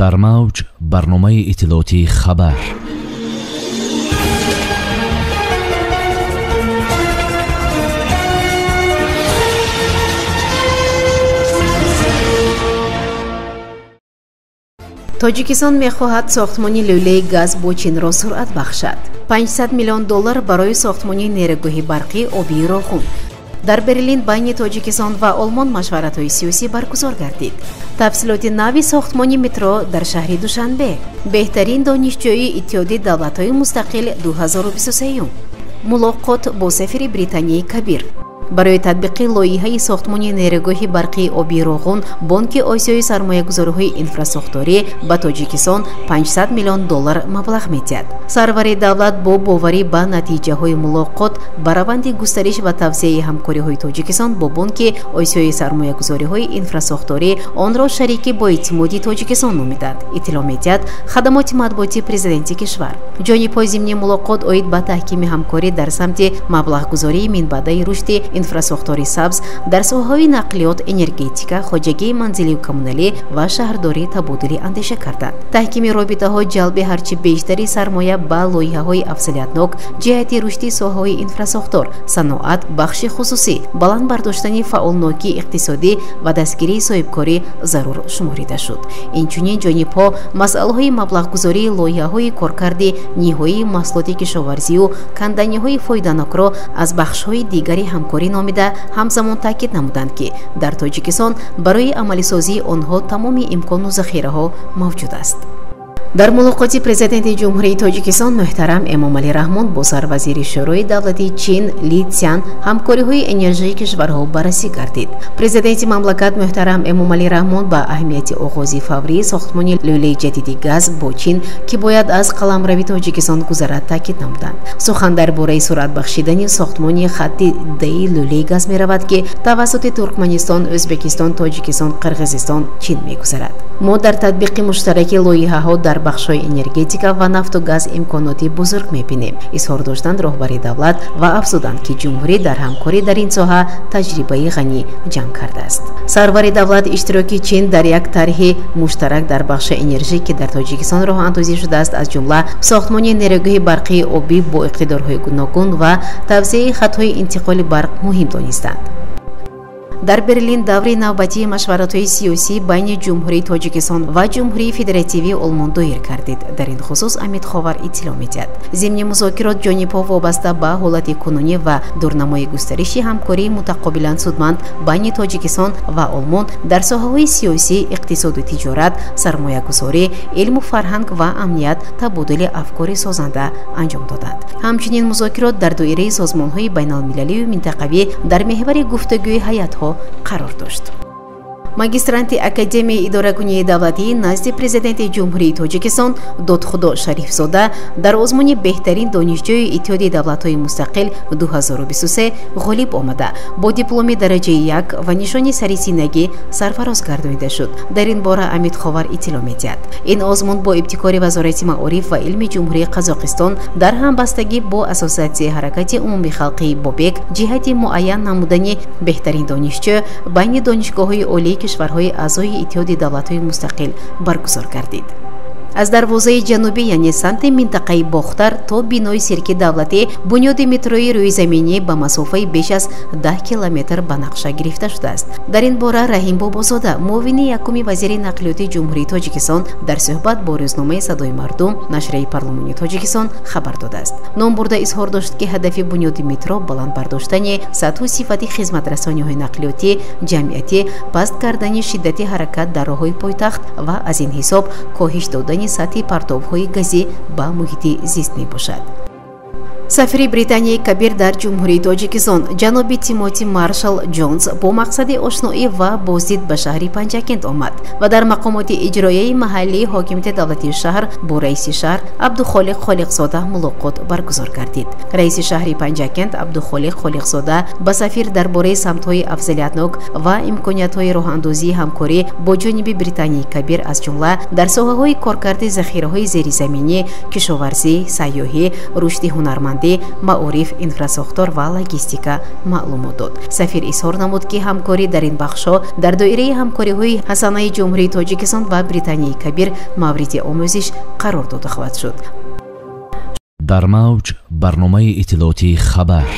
Дар мавҷ барномаи иттилоотии хабар. Тоҷикистон мехоҳад сохтмони лӯлаи газ бо Чинро суръат бахшад. 500 миллион доллар барои сохтмони нерӯгоҳи барқии обии Роғун. Дар Берлин байни Тоҷикистон ва Олмон машваратҳои сиёсӣ баргузор гардид. Тафсилоти нави сохтмони метро дар шаҳри Душанбе. Беҳтарин донишҷӯии Иттиҳоди давлатҳои мустақил 2023. Мулоқот бо сафири Британияи Кабир. Барои татбиқи лоиҳаи сохтмони нерӯгоҳи барқии обии Роғун Бонки Осиёи сармоягузориҳои инфрасохторӣ ба Тоҷикистон 500 миллион доллар маблағ медиҳад. Сарвари давлат бо боварӣ ба натиҷаҳои мулоқот ба раванди густариш ва тавсеаи ҳамкориҳои Тоҷикистон бо Бонки Осиёи сармоягузориҳои инфрасохторӣ онро шарики боэътимоди Тоҷикистон номиданд, иттилоъ медиҳад хадамоти матбуоти президенти кишвар. Ҷонибҳои зимни мулоқот оид ба таҳкими ҳамкорӣ дар самти маблағгузории минбаъдаи рушди инфрасохтори сабз дар соҳаҳои нақлиёт, энергетика, хоҷагии манзилию коммуналӣ ва шаҳрдорӣ табодули андеша карданд. Таҳкими робитаҳо, ҷалби ҳарчи бештари сармоя ба лоиҳаҳои афзалиятнок ҷиҳати рушди соҳаҳои инфрасохтор, саноат, бахши хусусӣ, баланд бардоштани фаъолнокии иқтисодӣ ва дастгирии соҳибкорӣ зарур шуморида шуд. Инчунин ҷонибҳо масъалаҳои маблағгузории лоиҳаҳои коркарди ниҳоии маҳсулоти кишоварзию канданиҳои фоиданокро аз бахшҳои дигари ҳамкорӣ номида, ҳамзамон таъкид намуданд, ки дар Тоҷикистон барои амалисозии онҳо тамоми имкону захираҳо мавҷуд аст. Дар мулоқоти президенти Ҷумҳурии Тоҷикистон муҳтарам Эмомалӣ Раҳмон бо сарвазири Шӯрои давлатии Чин Ли Цян ҳамкориҳои энержии кишварҳо баррасӣ гардид. Президенти мамлакат муҳтарам Эмомалӣ Раҳмон ба аҳамияти оғози фаврии сохтмони лӯлаи ҷадиди газ бо Чин, ки бояд аз қаламрави Тоҷикистон гузарад, таъкид намуданд. Сухан дар бораи суръат бахшидани сохтмони хатти даи лӯлаи газ меравад, ки тавассути Туркманистон, Ӯзбекистон, Тоҷикистон, Қирғизистон, Чин мегузарад. Мо дар татбиқи муштараки лоиҳаҳо дар бахшҳои энергетика ва нафту газ имконоти бузург мебинем, изҳор доштанд роҳбари давлат ва афзуданд, ки ҷумҳурӣ дар ҳамкорӣ дар ин соҳа таҷрибаи ғанӣ ҷамъ кардааст. Сарвари давлат иштироки Чин дар як тарҳи муштарак дар бахши энержӣ, ки дар Тоҷикистон роҳандозӣ шудааст, аз ҷумла сохтмони нерӯгоҳи барқии обӣ бо иқтидорҳои гуногун ва тавсеаи хатҳои интиқоли барқ муҳим донистанд. Дар Берлин даври навбатии машваратҳои сиёсӣ байни Ҷумҳурии Тоҷикистон ва Ҷумҳурии Федеративии Олмон доир гардид. Дар ин хусус Амид Ховар иттилоъ медиҳад. Зимни музокирот ҷонибҳо вобаста ба ҳолати кунунӣ ва дурнамои густариши ҳамкории мутақобилан судманд байни Тоҷикистон ва Олмон дар соҳаҳои сиёсӣ, иқтисоду тиҷорат, сармоягузорӣ, илму фарҳанг ва амният табодули афкори созанда анҷом доданд. Ҳамчунин музокирот дар доираи созмонҳои байналмилалию минтақавӣ дар меҳвари гуфтугӯи ҳайатҳо қарор дошт. Магистранти Академияи идоракунии давлатии назди президенти Ҷумҳурии Тоҷикистон Додхудо Шарифзода дар озмуни беҳтарин донишҷӯи Иттиҳоди давлатҳои мустақил 2023 ғолиб омада, бо дипломи дараҷаи як ва нишони сарисинагӣ сарфароз гардонида шуд. Дар ин бора Амид Ховар иттилоъ медиҳад. Ин озмун бо ибтикори Вазорати маориф ва илми Ҷумҳурии Қазоқистон дар ҳамбастагӣ бо Ассотсиатсияи ҳаракати умумихалқии Бобек ҷиҳати муайян намудани беҳтарин донишҷӯ байни донишгоҳҳои олии кишварҳои аъзои Иттиҳоди давлатҳои мустақил баргузор гардид. Аз дарвозаи ҷанубӣ, яъне самти минтақаи Бохтар, то бинои сирки давлатӣ бунёди метрои рӯизаминӣ ба масофаи беш аз 10 километр ба нақша гирифта шудааст. Дар ин бора Раҳим Бобозода, муовини якуми вазири нақлиёти Ҷумҳурии Тоҷикистон, дар суҳбат бо рӯзномаи Садои мардум, нашрияи парлумони Тоҷикистон, хабар додааст. Номбурда изҳор дошт, ки ҳадафи бунёди метро баланд бардоштани сатҳу сифати хизматрасониҳои нақлиётӣ ҷамъиятӣ, паст кардани шиддати ҳаракат дар роҳҳои пойтахт ва аз ин ҳисоб коҳиш додани сатҳи партовҳои газӣ ба муҳити зист мебошад. Сафири Британияи Кабир дар Ҷумҳурии Тоҷикистон ҷаноби Тимоти Маршал Ҷонс бо мақсади ошноӣ ва боздид ба шаҳри Панҷакент омад ва дар мақомоти иҷроияи маҳаллии ҳокимияти давлатии шаҳр бо раиси шаҳр Абдухолиқ Холиқзода мулоқот баргузор гардид. Раиси шаҳри Панҷакент Абдухолиқ Холиқзода ба сафир дар бораи самтҳои афзалиятнок ва имкониятҳои роҳандозии ҳамкорӣ бо ҷониби Британияи Кабир, аз ҷумла дар соҳаҳои коркарди захираҳои зеризаминӣ, кишоварзӣ, сайёҳӣ, рушди ҳунармандӣ шаҳрвандӣ, маориф, инфрасохтор ва логистика маълумот дод. Сафир изҳор намуд, ки ҳамкорӣ дар ин бахшҳо дар доираи ҳамкориҳои ҳасанаи Ҷумҳурии Тоҷикистон ва Британияи Кабир мавриди омӯзиш қарор дода хоҳад шуд. Дар мавҷ барномаи иттилоотии «Хабар».